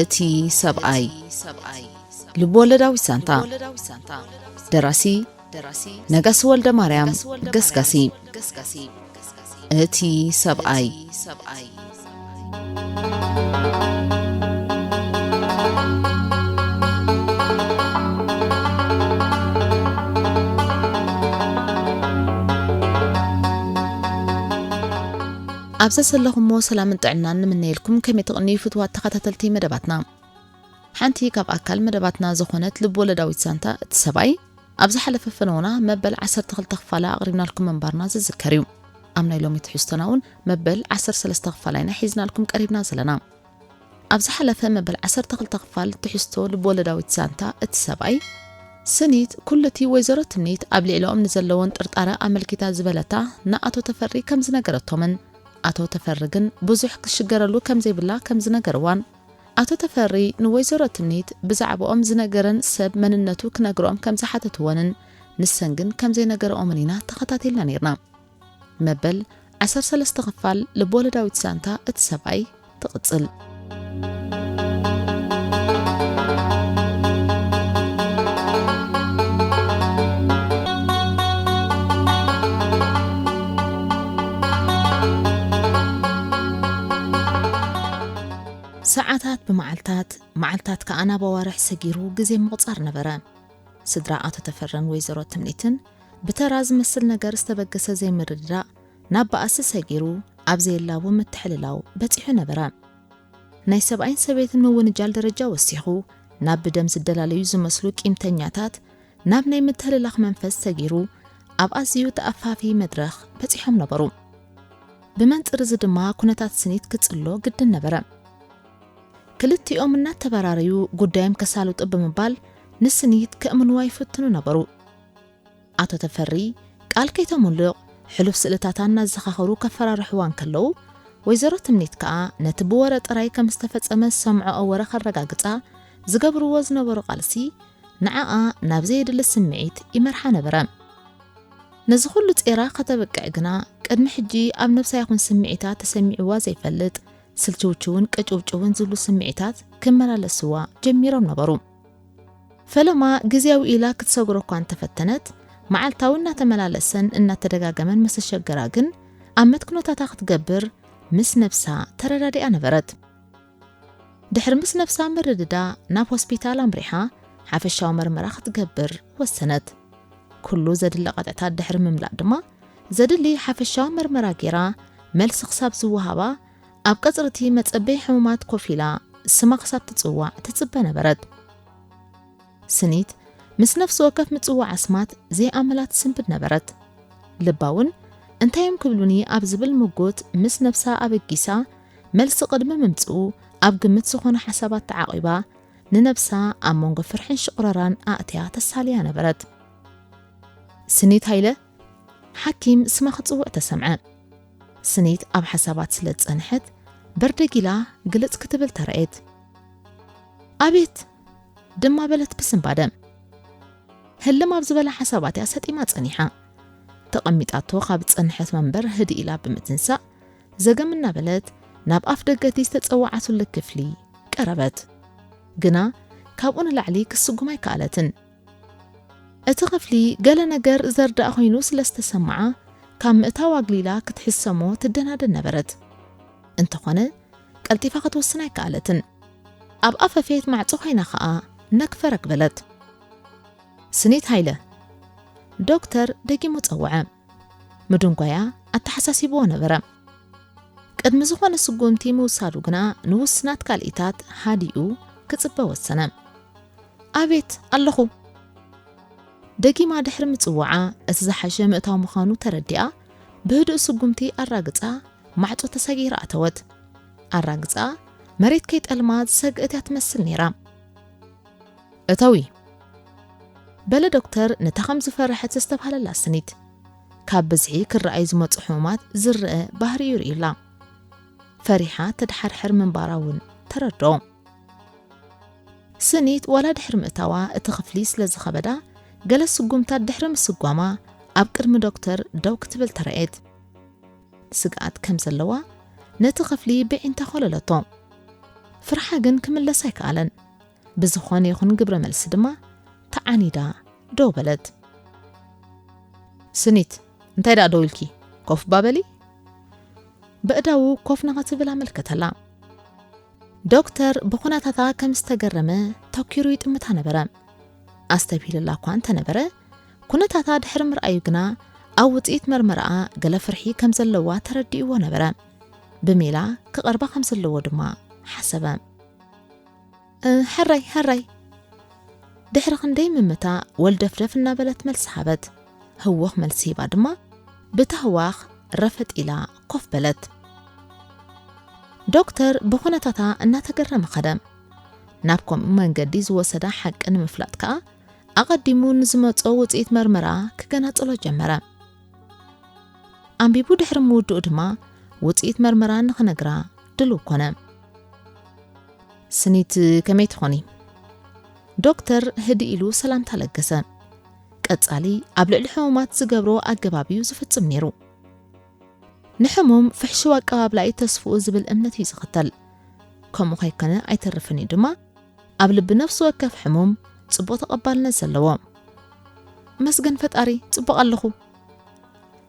እቲ ሰብኣይ። ልብወለዳዊት ዛንታ። ደራሲ ነጋሲ ወልደ ማርያም ገስጋሲ። እቲ ሰብኣይ። ኣብዛ ዘለኹሞ ሰላምን ጥዕናን ንምነየልኩም። ከመይ ትቕንዩ ፍትዋት ተኸታተልቲ መደባትና? ሓንቲ ካብ ኣካል መደባትና ዝኾነት ልብ ወለዳዊት ዛንታ እቲ ሰብኣይ ኣብ ዝሓለፈ ፈነውና መበል ዓሰርተ ክልተ ክፋላ ኣቕሪብናልኩም ምንባርና ዝዝከር እዩ። ኣብ ናይ ሎሚ ትሕዝቶና እውን መበል ዓሰርተ ሰለስተ ክፋላ ኢና ሒዝናልኩም ቀሪብና ዘለና። ኣብ ዝሓለፈ መበል ዓሰርተ ክልተ ክፋል ትሕዝቶ ልብ ወለዳዊት ዛንታ እቲ ሰብኣይ፣ ስኒት ኩሉቲ ወይዘሮ ትምኒት ኣብ ልዕሊኦም ንዘለዎን ጥርጣረ ኣመልኪታ ዝበለታ ንኣቶ ተፈሪ ከም ዝነገረቶምን ኣቶ ተፈሪ ግን ብዙሕ ክሽገረሉ ከም ዘይብላ ከም ዝነገርዋን ኣቶ ተፈሪ ንወይዘሮ ትምኒት ብዛዕባኦም ዝነገረን ሰብ መንነቱ ክነግርኦም ከም ዝሓተትወንን ንሰን ግን ከም ዘይነገርኦምን ኢና ተኸታቲልና ነይርና። መበል ዓሰርተ ሰለስተ ክፋል ልብ ወለዳዊት ዛንታ እቲ ሰብኣይ ትቕጽል። ሰዓታት ብመዓልታት፣ መዓልታት ከኣ ናብ ኣዋርሕ ሰጊሩ ግዜ ምቑጻር ነበረ። ስድራ ኣቶ ተፈረን ወይዘሮ ትምኒትን ብተራ ዝመስል ነገር ዝተበገሰ ዘይምርድዳእ ናብ ባእሲ ሰጊሩ ኣብ ዘየላቡ ምትሕልላው በጺሑ ነበረ። ናይ ሰብኣይን ሰበይትን ምውንጃል ደረጃ ወሲኹ ናብ ብደም ዝደላለዩ ዝመስሉ ቂምተኛታት ናብ ናይ ምትህልላኽ መንፈስ ሰጊሩ ኣብ ኣዝዩ ተኣፋፊ መድረኽ በጺሖም ነበሩ። ብመንጽር እዚ ድማ ኩነታት ስኒት ክጽሎ ግድን ነበረ። ክልቲኦም እናተበራረዩ ጉዳዮም ከሳልጡ ብምባል ንስኒት ከእምንዋ ይፍትኑ ነበሩ። ኣቶ ተፈሪ ቃል ከይተምሉቕ ሕሉፍ ስእልታታ እናዘኻኸሩ ከፈራርሕዋ እንከለዉ፣ ወይዘሮ ትምኒት ከኣ ነቲ ብወረ ጥራይ ከም ዝተፈጸመ ዝሰምዖኦ ወረ ከረጋግጻ ዝገብርዎ ዝነበሩ ቃልሲ ንዓኣ ናብ ዘየድሊ ስምዒት ይመርሓ ነበረ። ነዚ ኩሉ ጼራ ከተብቅዕ ግና ቅድሚ ሕጂ ኣብ ነብሳ ይኹን ስምዒታ ተሰሚዕዋ ዘይፈልጥ ስልችውችውን ቅጭውጭውን ዝብሉ ስምዒታት ክመላለስዋ ጀሚሮም ነበሩ። ፈለማ ግዜያዊ ኢላ ክትሰግሮ እኳ እንተፈተነት፣ መዓልታዊ እናተመላለሰን እናተደጋገመን ምስ ተሸገራ ግን ኣብ መትክኖታታ ክትገብር ምስ ነብሳ ተረዳዲኣ ነበረት። ድሕሪ ምስ ነብሳ ምርድዳ ናብ ሆስፒታል ኣምሪሓ ሓፈሻዊ መርመራ ክትገብር ወሰነት። ኩሉ ዘድሊ ቀጥዕታት ድሕሪ ምምላእ ድማ ዘድሊ ሓፈሻዊ መርመራ ጌራ መልሲ ክሳብ ዝወሃባ ኣብ ቀጽሪ እቲ መጸበይ ሕሙማት ኮፍ ኢላ ስማ ክሳብ ትጽዋዕ ትጽበ ነበረት። ስኒት ምስ ነፍሲ ወከፍ ምጽዋዕ ኣስማት ዘይኣመላ ትስንብድ ነበረት። ልባ እውን እንታይ እዮም ክብሉኒ ኣብ ዝብል ምጉት ምስ ነብሳ ኣበጊሳ መልሲ ቅድሚ ምምጽኡ ኣብ ግምት ዝኾኑ ሓሳባት ተዓቒባ ንነብሳ ኣብ መንጎ ፍርሕን ሽቑረራን ኣእትያ ተሳልያ ነበረት። ስኒት ሃይለ ሓኪም ስማ ክጽውዕ ተሰምዐ። ስኒት ኣብ ሓሳባት ስለ ዝጸንሐት በርደጊላ ግልጽ ክትብል ተረኤት። ኣቤት ድማ በለት ብስንባደ። ህልም ኣብ ዝበለ ሓሳባት እያ ሰጢማ ጸኒሓ። ተቐሚጣቶ ካብ ዝጸንሐት መንበር ህድእ ኢላ ብምትንሳእ ዘገም እናበለት ናብ ኣፍ ደገ እቲ ዝተጸዋዓትሉ ክፍሊ ቀረበት። ግና ካብኡ ንላዕሊ ክትስጉም ኣይከኣለትን። እቲ ክፍሊ ገለ ነገር ዘርድኣ ኮይኑ ስለ ዝተሰምዓ ካብ ምእታው ኣግሊላ ክትሕሰሞ ትደናደን ነበረት። እንተኾነ ቀልጢፋ ክትወስን ኣይከኣለትን። ኣብ ኣፈፌት ማዕጾ ኮይና ኸኣ ነግፈረግ በለት። ስኒት ሃይለ። ዶክተር ደጊሙ ጸውዐ። ምድንጓያ ኣተሓሳሲብዎ ነበረ። ቅድሚ ዝኾነ ስጉምቲ ምውሳዱ ግና ንውስናት ካልኢታት ሃዲኡ ክጽበ ወሰነ። ኣቤት ኣለኹ። ደጊማ ድሕሪ ምጽዋዓ እቲ ዝሓሸ ምእታው ምዃኑ ተረዲኣ ብህዱእ ስጉምቲ ኣራግጻ ማዕጾ ተሰጊራ ኣተወት። ኣራግጻ መሬት ከይጠልማ ዝሰግእት እያ ትመስል ነይራ። እተዊ በለ ዶክተር ነታ ከም ዝፈርሐት ዘስተብሃለላ ስኒት። ካብ ብዝሒ ክረኣዩ ዝመጹ ሕሙማት ዝረአ ባህሪ እዩ ርእዩላ። ፈሪሓ ተድሓርሕር ምንባራ እውን ተረድኦ። ስኒት ዋላ ድሕሪ ምእታዋ እቲ ክፍሊ ስለ ዝኸበዳ ገለ ስጉምታት ድሕሪ ምስጓማ ኣብ ቅድሚ ዶክተር ደው ክትብል ተረኤት። ስግኣት ከም ዘለዋ ነቲ ክፍሊ ብዒንታ ኮለለቶ። ፍርሓ ግን ክምለስ ኣይከኣለን። ብዝኾነ ይኹን ግብረ መልሲ ድማ ተዓኒዳ ደው በለት። ስኒት፣ እንታይ ደኣ ደው ኢልኪ? ኮፍ ባበሊ። በእዳዉ ኮፍ ንኽትብል ኣመልከተላ። ዶክተር ብኹነታታ ከም ዝተገረመ ተኪሩ ይጥምታ ነበረ። ኣስተብሂልላ እኳ እንተነበረ፣ ኩነታታ ድሕሪ ምርኣዩ ግና ኣብ ውጽኢት መርመራኣ ገለ ፍርሒ ከም ዘለዋ ተረዲእዎ ነበረ። ብሜላ ክቐርባ ከም ዘለዎ ድማ ሓሰበ። "እ፣ ሕራይ፣ ሕራይ!" ድሕሪ ክንደይ ምምታ ወልደፍደፍ እናበለት መልሲ ሃበት። ህወኽ መልሲ ሂባ ድማ ብታህዋኽ ረፈጥ ኢላ ኮፍ በለት። ዶክተር ብኹነታታ እናተገረመ ኸደ። ናብ ከምኡ መንገዲ ዝወሰዳ ሓቂ ንምፍላጥ ከኣ ኣቐዲሙ ንዝመጾ ውጽኢት መርመራ ክገናጽሎ ጀመረ። ኣንቢቡ ድሕሪ ምውድኡ ድማ ውጽኢት መርመራ ንኽነግራ ድሉው ኮነ። "ስኒት፣ ከመይ ትኾኒ?" ዶክተር ህድእ ኢሉ ሰላምታ ለገሰ። ቀጻሊ ኣብ ልዕሊ ሕሙማት ዝገብሮ ኣገባብ እዩ ዝፍጽም ነይሩ። ንሕሙም ፍሕሽው ኣቀባብላ እዩ ተስፍኡ ዝብል እምነት እዩ ዝኽተል። ከምኡ ከይኮነ ኣይተርፍን እዩ ድማ ኣብ ልቢ ነፍሲ ወከፍ ሕሙም ጽቡቕ ተቐባልነት ዘለዎ። "መስገን ፈጣሪ፣ ጽቡቕ ኣለኹ"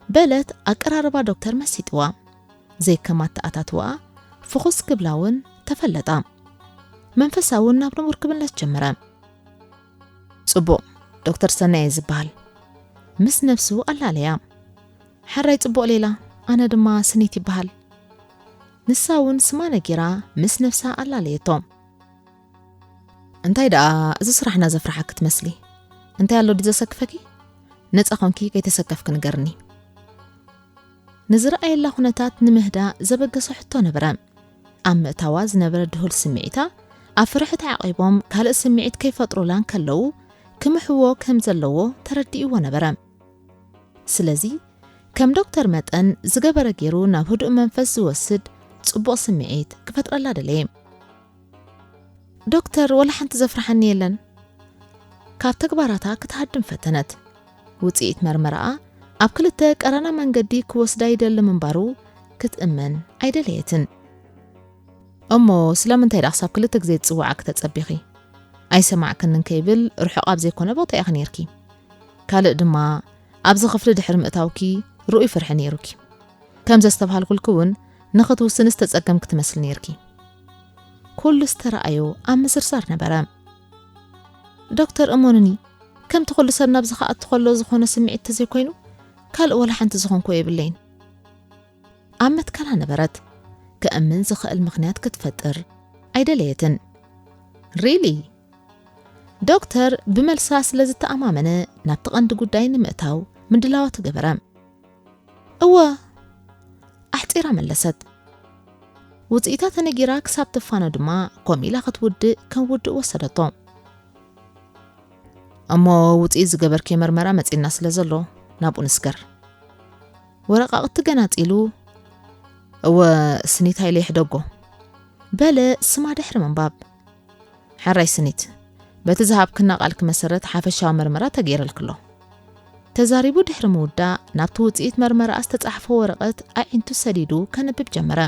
በለት። ኣቀራርባ ዶክተር መሲጥዋ። ዘይከም ኣተኣታትዋኣ ፍኹስ ክብላ እውን ተፈለጣ። መንፈሳ እውን ናብ ንቡር ክምለስ ጀመረ። "ጽቡቕ፣ ዶክተር ሰናይ እየ ዝበሃል" ምስ ነፍሱ ኣላለያ። "ሕራይ ጽቡቕ ሌላ፣ ኣነ ድማ ስኒት ይበሃል" ንሳ እውን ስማ ነጊራ ምስ ነፍሳ ኣላለየቶ። "እንታይ ደኣ እዚ ስራሕና ዘፍርሓኪ ትመስሊ? እንታይ ኣሎ ድዩ ዘሰክፈኪ? ነጻ ኾንኪ ከይተሰከፍኪ ንገርኒ" ንዝረኣየላ ኩነታት ንምህዳእ ዘበገሶ ሕቶ ነበረ። ኣብ ምእታዋ ዝነበረ ድሁል ስምዒታ ኣብ ፍርሒ ተዓቒቦም ካልእ ስምዒት ከይፈጥሩላ እንከለዉ ክምሕዎ ከም ዘለዎ ተረዲእዎ ነበረ። ስለዚ ከም ዶክተር መጠን ዝገበረ ገይሩ ናብ ህዱእ መንፈስ ዝወስድ ጽቡቕ ስምዒት ክፈጥረላ ደለየ። "ዶክተር፣ ወላ ሓንቲ ዘፍርሓኒ የለን" ካብ ተግባራታ ክትሃድም ፈተነት። ውጽኢት መርመራኣ ኣብ ክልተ ቀራና መንገዲ ክወስዳ ይደሊ ምንባሩ ክትእመን ኣይደለየትን። "እሞ ስለምንታይ ደኣ ክሳብ ክልተ ግዜ ዝጽውዓኪ ተጸቢኺ? ኣይሰማዕክንን ከይብል ርሑቕ ኣብ ዘይኮነ ቦታ ኢኺ ነይርኪ። ካልእ ድማ ኣብዚ ክፍሊ ድሕሪ ምእታውኪ ርኡይ ፍርሒ ነይሩኪ። ከም ዘስተብሃልኩልኪ እውን ንኽትውስኒ ዝተጸገምኪ ትመስሊ ነይርኪ።" ኩሉ ዝተረኣዮ ኣብ ምዝርዛር ነበረ። "ዶክተር፣ እመኑኒ፣ ከምቲ ኩሉ ሰብ ናብዚ ክኣቱ ከሎ ዝኾነ ስምዒት ተዘይኮይኑ ካልእ ወላ ሓንቲ ዝኾንኩ የብለይን" ኣብ መትከላ ነበረት። ከእምን ዝኽእል ምኽንያት ክትፈጥር ኣይደለየትን። "ሪሊ?" ዶክተር ብመልሳ ስለ ዝተኣማመነ ናብቲ ቀንዲ ጉዳይ ንምእታው ምድላዋት ገበረ። "እወ" ኣሕጺራ መለሰት። ውጽኢታ ተነጊራ ክሳብ ትፋኖ ድማ ከምኡ ኢላ ክትውድእ ከም ውድእ ወሰደቶ። "እሞ ውጽኢት ዝገበርክዮ መርመራ መጺእና ስለ ዘሎ ናብኡ ንስገር" ወረቓቕቲ ገናጺሉ "እወ ስኒት ሃይለ ይሕደጎ" በለ ስማ ድሕሪ ምንባብ። "ሕራይ ስኒት፣ በቲ ዝሃብክና ቃልኪ መሰረት ሓፈሻዊ መርመራ ተገይረልኪ ኣሎ" ተዛሪቡ ድሕሪ ምውዳእ ናብቲ ውጽኢት መርመራኣ ዝተጻሕፈ ወረቐት ኣዒንቱ ሰዲዱ ከንብብ ጀመረ።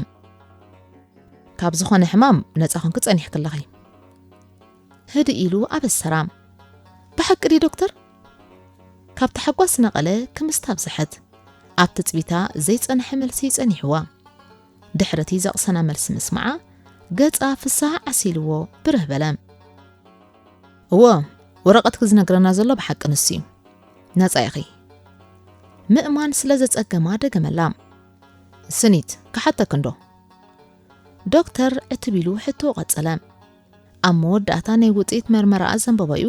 "ካብ ዝኾነ ሕማም ነጻ ኮንኪ ጸኒሕኪ ኣለኺ" ህድእ ኢሉ ኣበሰራ። "ብሓቂ ድዩ ዶክተር?" ካብ ታሕጓስ ነቐለ ክምስታ ኣብዝሐት። ኣብ ትጽቢታ ዘይጸንሐ መልሲ ጸኒሕዋ። ድሕሪ እቲ ዘቕሰና መልሲ ምስማዓ ገጻ ፍስሃ ዓሲልዎ ብርህ በለ። "እወ፣ ወረቐትኪ ዝነግረና ዘሎ ብሓቂ ንሱ እዩ። ነጻ ኢኺ" ምእማን ስለ ዘጸገማ ደገመላ። "ስኒት፣ ክሓተኪ እንዶ?" ዶክተር ዕትብ ኢሉ ሕቶ ቀጸለ። ኣብ መወዳእታ ናይ ውጽኢት መርመራኣ ዘንበበዩ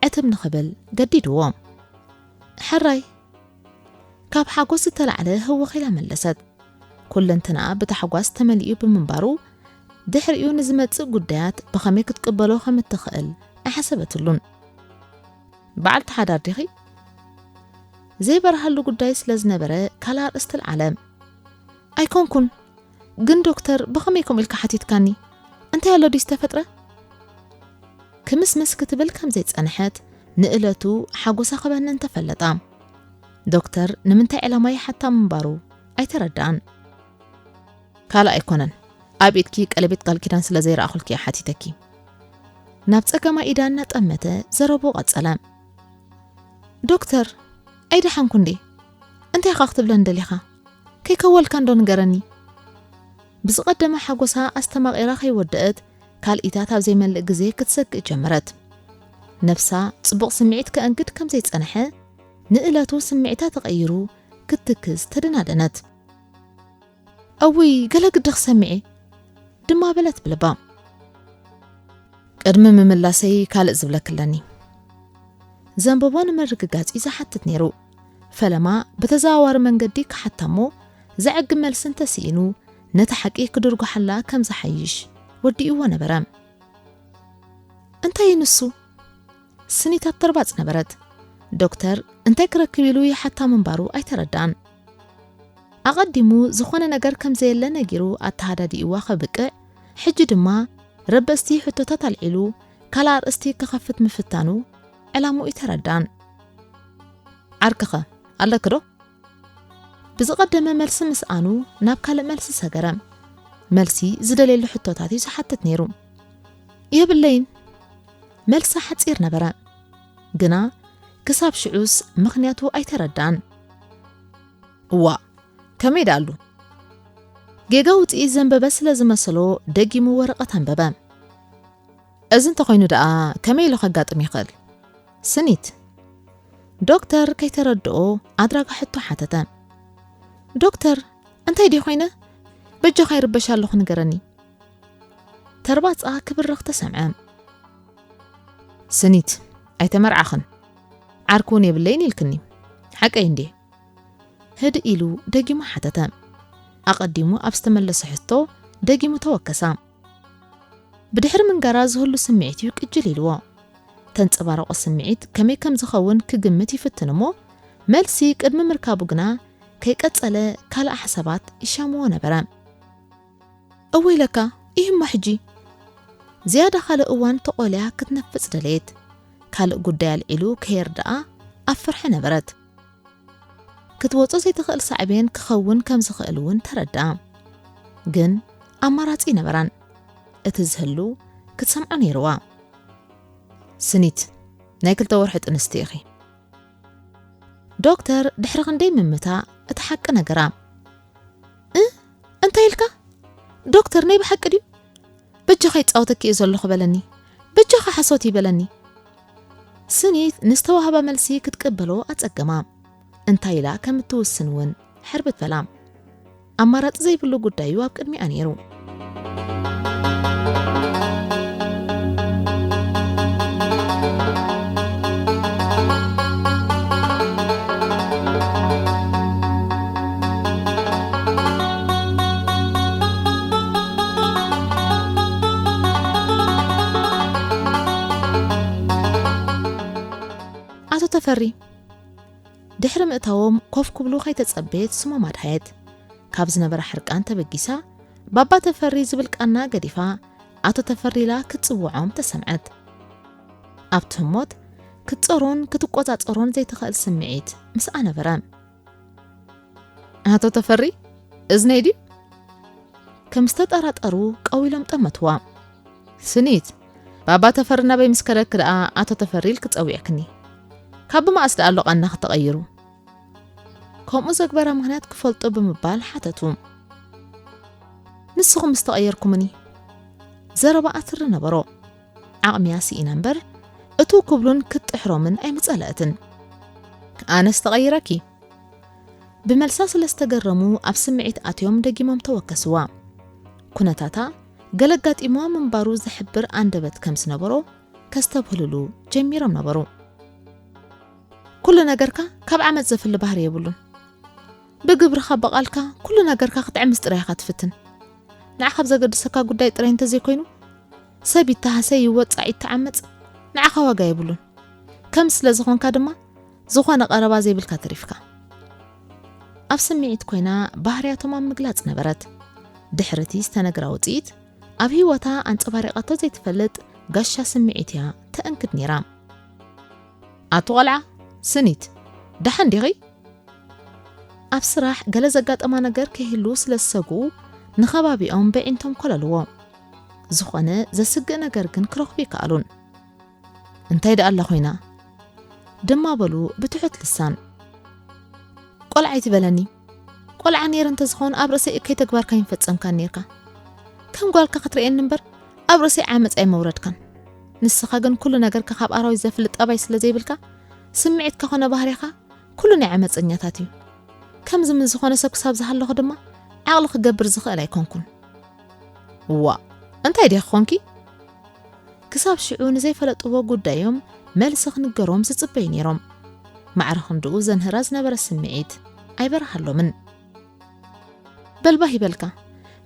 ዕትብ ንኽብል ገዲድዎ። "ሕራይ!" ካብ ሓጎስ ዝተላዕለ ህወኽ ኢላ መለሰት። ኩለንትናኣ ብታሕጓስ ተመሊኡ ብምንባሩ፣ ድሕሪኡ ንዝመጽእ ጉዳያት ብኸመይ ክትቅበሎ ከም እትኽእል ኣይሓሰበትሉን። "በዓልቲ ሓዳር ዲኺ?" ዘይበርሃሉ ጉዳይ ስለ ዝነበረ ካልእ ኣርእስቲ ኣልዓለ። "ኣይኮንኩን፣ ግን ዶክተር ብኸመይ ከምኡ ኢልካ ሓቲትካኒ? እንታይ ኣሎ ድዩ ዝተፈጥረ?" ክምስምስ ክትብል ከም ዘይጸንሐት ንእለቱ ሓጎሳ ክበንን ተፈለጣ። ዶክተር ንምንታይ ዕላማ ይሓታ ምንባሩ ኣይተረድኣን። "ካልእ ኣይኮነን፣ ኣብ ኢድኪ ቀለቤት ቃል ኪዳን ስለ ዘይረኣኹልኪ እየ ሓቲተኪ። ናብ ጸጋማይ ኢዳ እናጠመተ ዘረብኡ ቀጸለ። ዶክተር፣ ኣይደሓንኩ እንዴ? እንታይ ኢኻ ክትብለኒ ደሊኻ? ከይከወልካ እንዶ ንገረኒ። ብዝቐደመ ሓጎሳ ኣስተማቒራ ከይወደአት ካልኢታት ኣብ ዘይመልእ ግዜ ክትሰግእ ጀመረት። ነፍሳ ጽቡቕ ስምዒት ከእንግድ ከም ዘይጸንሐ፣ ንእለቱ ስምዒታ ተቐይሩ ክትትክዝ ተደናደነት። እውይ፣ ገለ ግዲ ክሰምዕ እየ ድማ በለት ብልባ። ቅድሚ ምምላሰይ ካልእ ዝብለኪ ኣለኒ። ዘንበቦ ንምርግጋጽ እዩ ዝሓትት ነይሩ። ፈለማ ብተዘዋዋሪ መንገዲ ክሓታ እሞ ዘዕግብ መልሲ እንተስኢኑ ነቲ ሓቂ ክድርጉሓላ ከም ዝሓይሽ ወዲእዎ ነበረ። እንታይ እዩ ንሱ? ስኒት ኣብ ተርባጽ ነበረት። ዶክተር እንታይ ክረክብ ኢሉ ይሓታ ምንባሩ ኣይተረዳን። ኣቐዲሙ ዝኾነ ነገር ከም ዘየለ ነጊሩ ኣተሃዳዲእዋ ከብቅዕ፣ ሕጂ ድማ ረበስቲ ሕቶታት ኣልዒሉ ካልእ ኣርእስቲ ክኸፍት ምፍታኑ ዕላምኡ ኣይተረዳን። ዓርክኸ ኣለኪ ዶ? ብዝቐደመ መልሲ ምስኣኑ ናብ ካልእ መልሲ ሰገረ። መልሲ ዝደልየሉ ሕቶታት እዩ ዝሓትት ነይሩ። የብለይን። መልሲ ሓጺር ነበረ። ግና ክሳብ ሽዑስ ምኽንያቱ ኣይተረዳን። እዋ፣ ከመይ ደኣሉ? ጌጋ ውጽኢት ዘንበበ ስለ ዝመሰሎ ደጊሙ ወረቐት ኣንበበ። እዚ እንተኾይኑ ደኣ ከመይ ኢሉ ከጋጥም ይኽእል? ስኒት፣ ዶክተር ከይተረድኦ ኣድራጋ ሕቶ ሓተተ። ዶክተር፣ እንታይ ድዩ ኮይነ? በጃኻ ይርበሽ ኣለኹ ንገረኒ። ተርባጻ ክብርኽ ተሰምዐ። ስኒት፣ ኣይተመርዓኽን። ዓርኪ እውን የብለይን ኢልክኒ። ሓቀይ እንዴ? ህድእ ኢሉ ደጊሙ ሓተተ። ኣቐዲሙ ኣብ ዝተመለሰ ሕቶ ደጊሙ ተወከሳ። ብድሕሪ ምንጋራ ዝህሉ ስምዒት እዩ ቅጅል ኢልዎ። ተንጸባረቆ ስምዒት ከመይ ከም ዝኸውን ክግምት ይፍትን እሞ፣ መልሲ ቅድሚ ምርካቡ ግና ከይቀጸለ ካልእ ሓሳባት ይሻምዎ ነበረ። እወ ኢለካ፣ ይህማ ሕጂ። ዝያዳ ካልእ እዋን ተቖልያ ክትነፍጽ ደለየት። ካልእ ጉዳይ ኣልዒሉ ከየርድኣ ኣብ ፍርሒ ነበረት። ክትወጾ ዘይትኽእል ሳዕቤን ክኸውን ከም ዝኽእል እውን ተረድኣ። ግን ኣማራጺ ነበራን። እቲ ዝህሉ ክትሰምዖ ነይርዋ። ስኒት፣ ናይ ክልተ ወርሒ ጥንስቲ ኢኺ። ዶክተር ድሕሪ ክንደይ ምምታ እቲ ሓቂ ነገራ። እ? እንታይ ኢልካ? ዶክተር ናይ ብሓቂ ድዩ? በጃኻ ይጻወተኪ እየ ዘለኹ በለኒ። በጃኻ ሓሶት ይበለኒ። ስኒት ንዝተዋህባ መልሲ ክትቅበሎ ኣጸገማ። እንታይ ኢላ ከም እትውስን እውን ሕርብት በላ። ኣማራጺ ዘይብሉ ጉዳይ እዩ ኣብ ቅድሚኣ ነይሩ። ኣቶ ተፈሪ ድሕሪ ምእታዎም ኮፍ ክብሉ ከይተጸበየት ስሞም ኣድሃየት። ካብ ዝነበራ ሕርቃን ተበጊሳ፣ ባባ ተፈሪ ዝብል ቃና ገዲፋ፣ ኣቶ ተፈሪ ኢላ ክትጽውዖም ተሰምዐት። ኣብቲ ህሞት ክትጸሮን ክትቆጻጸሮን ዘይትኽእል ስምዒት ምስኣ ነበረ። ኣቶ ተፈሪ፣ እዝነይ ድዩ? ከም ዝተጠራጠሩ ቀው ኢሎም ጠመትዋ። ስኒት፣ ባባ ተፈሪ ናበይ ምስ ከደኪ ደኣ ኣቶ ተፈሪ ኢልኪ ጸዊዕክኒ? ካብ ብመኣስ ደኣ ኣሎ ቃናኺ ተቐይሩ? ከምኡ ዘግበራ ምኽንያት ክፈልጦ ብምባል ሓተቱ። ንስኹም ምስ ተቐየርኩምኒ? ዘረባኣ ትሪ ነበሮ። ዓቕሚያ ስኢና እምበር፣ እቱ ክብሉን ክትጥሕሮምን ኣይምጸለእትን። ኣነስ ተቐይረኪ? ብመልሳ ስለ ዝተገረሙ ኣብ ስምዒት ኣትዮም ደጊሞም ተወከስዋ። ኩነታታ ገለ ኣጋጢምዋ ምንባሩ ዝሕብር ኣንደበት ከም ዝነበሮ ከስተብህልሉ ጀሚሮም ነበሩ። ኩሉ ነገርካ ካብ ዓመጽ ዘፍሊ ባህሪ የብሉን። ብግብርኻ ብቓልካ ኩሉ ነገርካ ክትዕምጽ ጥራይ ኢኻ ትፍትን። ንዓኻ ኣብ ዘገድሰካ ጉዳይ ጥራይ እንተዘይኮይኑ፣ ሰብ ይተሃሰ ይወጻዕ ይተዓመጽ ንዓኻ ዋጋ የብሉን። ከም ስለ ዝኾንካ ድማ ዝኾነ ቀረባ ዘይብልካ ተሪፍካ። ኣብ ስምዒት ኮይና ባህርያቶም ኣብ ምግላጽ ነበረት። ድሕሪ እቲ ዝተነግራ ውጽኢት ኣብ ህይወታ ኣንጸባሪቓቶ ዘይትፈልጥ ጋሻ ስምዒት እያ ተእንግድ ነይራ። ኣቶ ቖልዓ፣ ስኒት፣ ደሓን ዲኺ? ኣብ ስራሕ ገለ ዘጋጠማ ነገር ከይህሉ ስለ ዝሰግኡ ንኸባቢኦም በዒንቶም ኮለልዎ። ዝኾነ ዘስግእ ነገር ግን ክረኽቡ ይከኣሉን። እንታይ ደኣ ኣላ ኮይና? ድማ በሉ ብትሑት ልሳን። ቆልዓ ኣይትበለኒ። ቆልዓ ነይረ እንተዝኸውን ኣብ ርእሰይ እከይ ተግባርካ ይንፈጸምካ ነይርካ። ከም ጓልካ ክትርእየኒ እምበር ኣብ ርእሰይ ዓመጽ ኣይመውረድካን። ንስኻ ግን ኩሉ ነገርካ ካብ ኣራዊት ዘፍልጥ ጠባይ ስለ ዘይብልካ፣ ስምዒትካ ኮነ ባህሪኻ ኩሉ ናይ ዓመጸኛታት እዩ። ከምዚ ምስ ዝኾነ ሰብ ክሳብ ዝሃለኹ ድማ ዓቕሊ ክገብር ዝኽእል ኣይኮንኩን። እዋ፣ እንታይ ዲኺ ኾንኪ? ክሳብ ሽዑ ንዘይፈለጥዎ ጉዳዮም መልሲ ክንገሮም ዝጽበዩ ነይሮም። ማዕረ ክንድኡ ዘንህራ ዝነበረ ስምዒት ኣይበርሃሎምን። በልባህ ይበልካ፣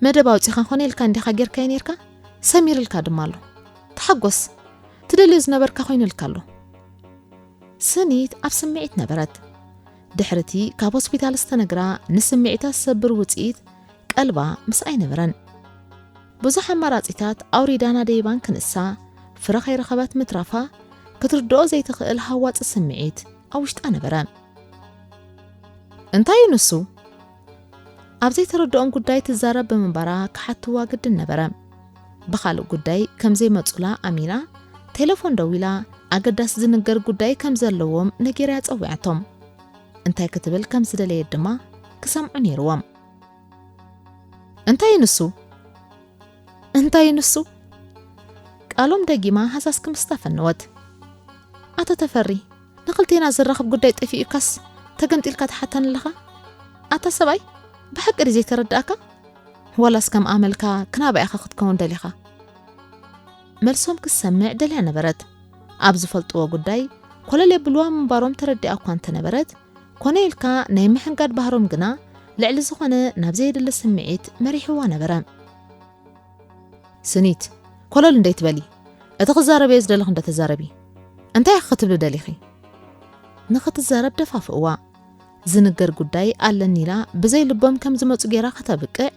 መደብ ኣውጺኻ ኾነ ኢልካ እንዲኻ ጌርካዮ ነይርካ፣ ሰሚርልካ ድማ ኣሎ። ተሓጎስ፣ ትደልዮ ዝነበርካ ኮይኑልካ ኣሎ። ስኒት ኣብ ስምዒት ነበረት። ድሕርቲ ካብ ሆስፒታል ዝተነግራ ንስምዒታ ዝሰብር ውጽኢት ቀልባ ምስ ኣይነበረን። ብዙሕ ኣማራጺታት ኣውሪዳ ናደይባን ክንሳ ፍረ ከይረኸበት ምትራፋ ክትርድኦ ዘይትኽእል ሃዋጺ ስምዒት ኣብ ውሽጣ ነበረ። እንታይ እዩ ንሱ? ኣብ ዘይተረድኦም ጉዳይ ትዛረብ ብምንባራ ክሓትዋ ግድን ነበረ። ብኻልእ ጉዳይ ከም ዘይመጹላ ኣሚና ቴሌፎን ደዊላ ኣገዳሲ ዝንገር ጉዳይ ከም ዘለዎም ነጊራ ጸዊዓቶም። እንታይ ክትብል ከም ዝደለየት ድማ ክሰምዑ ነይርዎም። እንታይ እዩ ንሱ? እንታይ እዩ ንሱ? ቃሎም ደጊማ ሃሳስ ክምስታ ፈነወት። ኣቶ ተፈሪ፣ ንኽልቴና ዘራኽብ ጉዳይ ጠፊኡካስ ተገምጢልካ ትሓታኒ ኣለኻ? ኣታ ሰብኣይ፣ ብሓቂ ድዩ ዘይተረድኣካ? ዋላስ ከም ኣመልካ ክናባ ኢኻ ክትከውን ደሊኻ? መልሶም ክትሰምዕ ደልያ ነበረት። ኣብ ዝፈልጥዎ ጉዳይ ኮለል የብልዋ ምንባሮም ተረዲኣ እኳ እንተነበረት፣ ኮነ ኢልካ ናይ ምሕንጋድ ባህሮም ግና ልዕሊ ዝኾነ ናብ ዘየድሊ ስምዒት መሪሕዋ ነበረ። ስኒት፣ ኮለል እንደይትበሊ፣ እቲ ክዛረበዮ ዝደለኽ እንደ ተዛረቢ። እንታይ ኢኺ ክትብሊ ደሊኺ? ንኽትዛረብ ደፋፍእዋ። ዝንገር ጉዳይ ኣለኒ ኢላ ብዘይ ልቦም ከም ዝመጹ ጌራ ከተብቅዕ፣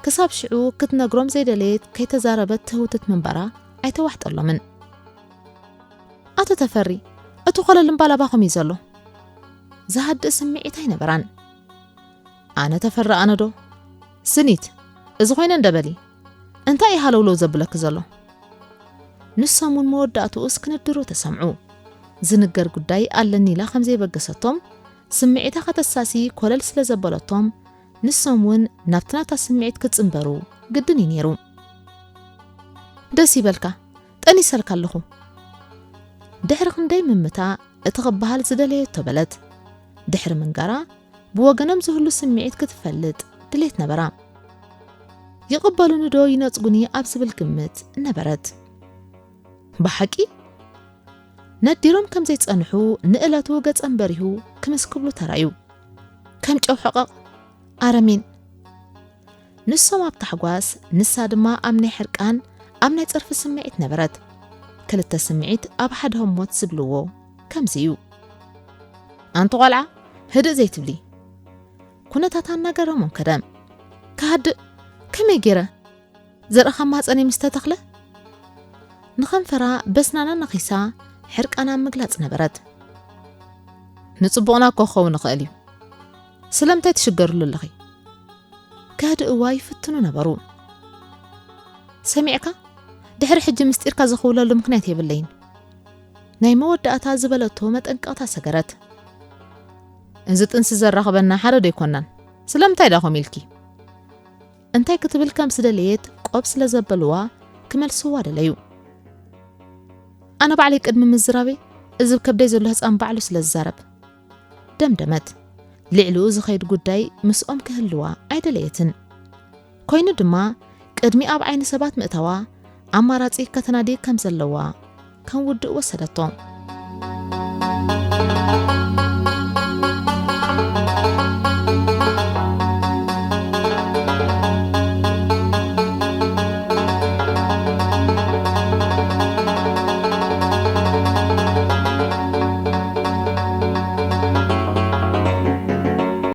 ክሳብ ሽዑ ክትነግሮም ዘይደለየት ከይተዛረበት ትህውትት ምንባራ ኣይተዋሕጠሎምን። ኣቶ ተፈሪ፣ እቲ ኮለል እምባል ኣባኹም እዩ ዘሎ። ዝሃድእ ስምዒት ኣይነበራን። ኣነ ተፈሪ ኣነ ዶ? ስኒት፣ እዚ ኮይነ እንደ በሊ። እንታይ እዩ ሃለውለው ዘብለኪ ዘሎ? ንሶም እውን መወዳእትኡስ ክንድሩ ተሰምዑ። ዝንገር ጉዳይ ኣለኒ ኢላ ከም ዘይበገሰቶም፣ ስምዒታ ከተሳሲ ኮለል ስለ ዘበለቶም፣ ንሶም እውን ናብቲ ናታ ስምዒት ክጽንበሩ ግድን እዩ ነይሩ። ደስ ይበልካ፣ ጠኒሰልካ ኣለኹ። ድሕሪ ክንደይ ምምታ እቲ ክበሃል ዝደለየቶ በለት። ድሕሪ ምንጋራ ብወገኖም ዝህሉ ስምዒት ክትፈልጥ ድሌት ነበራ። ይቕበሉኒ ዶ ይነጽጉኒ ኣብ ዝብል ግምት ነበረት። ብሓቂ ነዲሮም ከም ዘይጸንሑ ንእለቱ ገጸም በሪሁ ክምስ ክብሉ ተራዩ። ከም ጨው ሕቐቕ ኣረሜን። ንሶም ኣብ ታሕጓስ፣ ንሳ ድማ ኣብ ናይ ሕርቃን፣ ኣብ ናይ ጸርፊ ስምዒት ነበረት። ክልተ ስምዒት ኣብ ሓደ ህሞት ዝብልዎ ከምዚ እዩ። ኣንቲ ቆልዓ፣ ህድእ ዘይትብሊ? ኩነታት ኣናገረሞም ከደ። ክሃድእ ከመይ ገይረ? ዘርእኻ ማህጸነይ ምስ ተተኽለ? ንኸንፈራ በስናና ነኺሳ ሕርቃና ምግላጽ ነበረት። ንጽቡቕና እኮ ክኸውን ይኽእል እዩ። ስለምንታይ ትሽገርሉ ኣለኺ? ከህድእዋ ይፍትኑ ነበሩ። ሰሚዕካ? ድሕሪ ሕጂ ምስጢርካ ዝኽውለሉ ምኽንያት የብለይን። ናይ መወዳእታ ዝበለቶ መጠንቀቕታ ሰገረት። እዚ ጥንሲ ዘራኽበና ሓደ ዶ ኣይኮናን? ስለምንታይ ዳ ከምኡ ኢልኪ? እንታይ ክትብል ከም ዝደለየት ቆብ ስለ ዘበልዋ ክመልስዋ ደለዩ። ኣነ ባዕለይ ቅድሚ ምዝራበይ እዚ ከብደይ ዘሎ ህፃን ባዕሉ ስለ ዝዛረብ ደምደመት። ልዕሊኡ ዝኸይድ ጉዳይ ምስኦም ክህልዋ ኣይደለየትን። ኮይኑ ድማ ቅድሚ ኣብ ዓይኒ ሰባት ምእታዋ ኣማራጺ ከተናዲ ከም ዘለዋ ከም ውድእ ወሰደቶ።